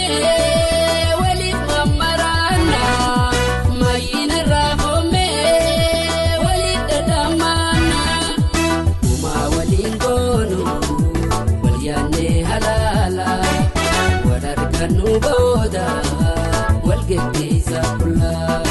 Goonee waliif mamaraana maayina raafamee waliif dadhamaana uumaa waliin goonu wal yaannee halaala wal argannu booda wal geggeessa qullaa.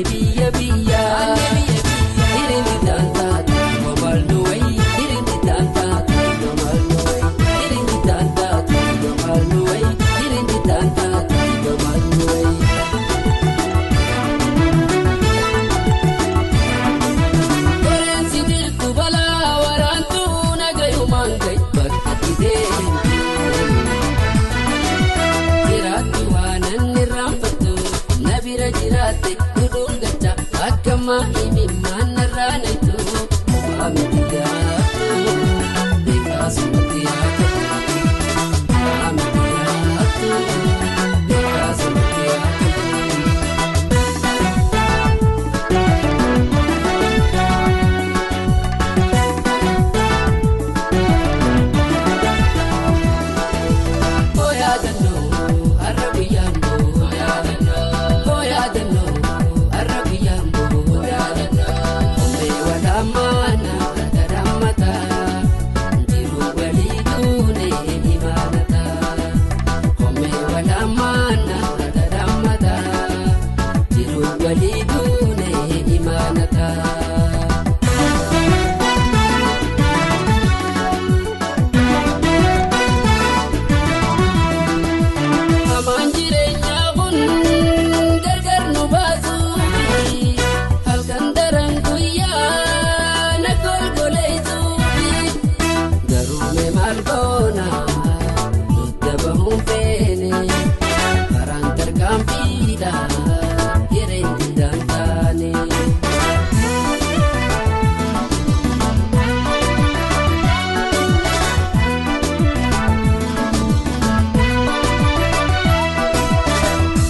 Biyya biyya hiriirri daantaa mamalnu wayi hiriirri daantaa mamalnu wayi hiriirri daantaa mamalnu wayi hiriirri daantaa mamalnu wayi. Qoreensi dirtu balaa waraantu nagayumaan gahi bakka deemtu jiraattu waan inni raanfattu na bira jiraatte. Akkama imimmaan narraanaitu maamiti yaatu beekaasumatti yaatu maamiti yaatu beekaasumatti yaatu. Kooyaadannoo har'a guyyaan boo kooyaadannoo. Maana daramata jiru walii duune imaanata komee wala maana daramata jiru walii duune imaanata. Hamaan jireenyaa kun gargar nu baasuufi halkan daran guyyaa. Garuume maal goona nuti bahuun feene karaan tarkaanfiidha jireenyi daantaane.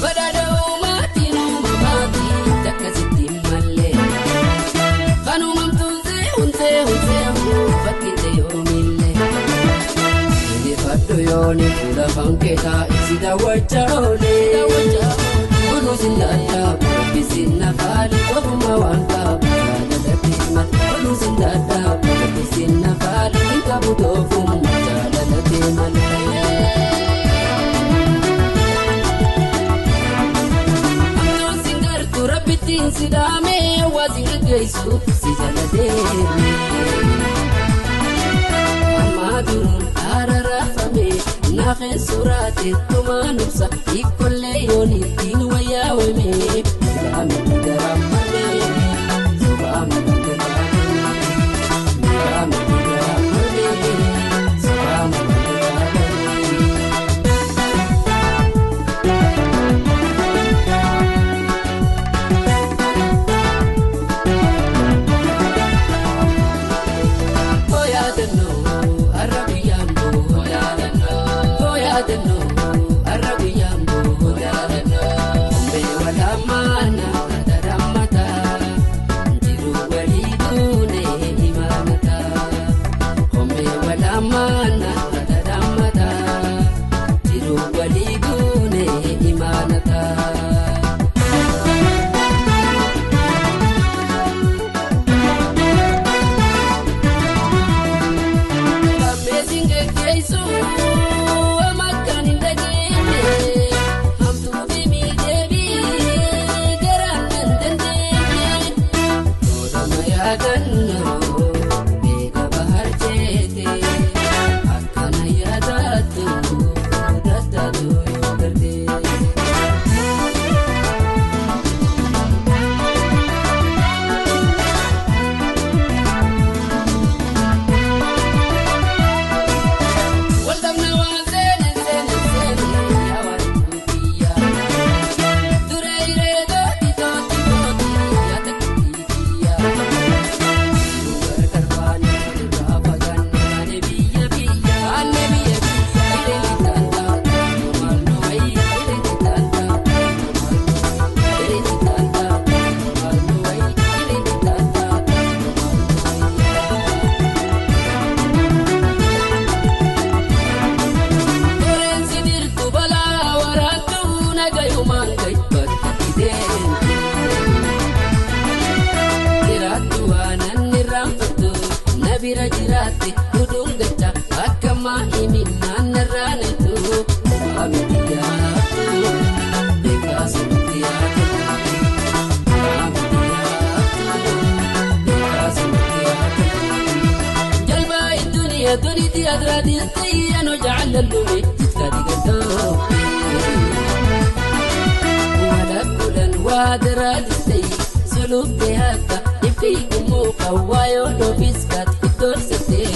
Badhaadha uumaatiin uumamaatiin takkasitti mallee kan uumamtuun seehuun seehuun fakkiin yoomillee. Yooni fuula fankeetaa isi daawwachaa oolee kunuunsi ndaadaa kunuunsi nafaali tokkummaa waan qabu jaalala deeman kunuunsi ndaadaa kunuunsi nafaali hin qabu tokkummaa jaalala deeman. Amtoon singartuu rabbittiin sidaamee waa singaggeessu si jala deemee. Ammaa Ararafame naafeen suraate tumaan ibsa ikollee yoon ittiin wayyaawame miidhaa garaa marmee sobaa miidhaa garaa marmee miidhaa garaa marmee sobaa miidhaa garaa marmee. Kooyaadannoo. Har'a guyyaan boo Ombee wala maana daramata bira jiraatte hudungacha akka maa'imi naannarraa naytu waamiti yaatu beekaasumatti yaatu waamiti yaatu beekaasumatti yaatu jalbaa idduniyaa duniitti adraatiin xiyyaanoo jaalallume jitkaa digatoo walakkulan waa daraadistee suluuftee hatta. Ifii kumuu qawwaayoo dhoofis kaat kuttoolsitee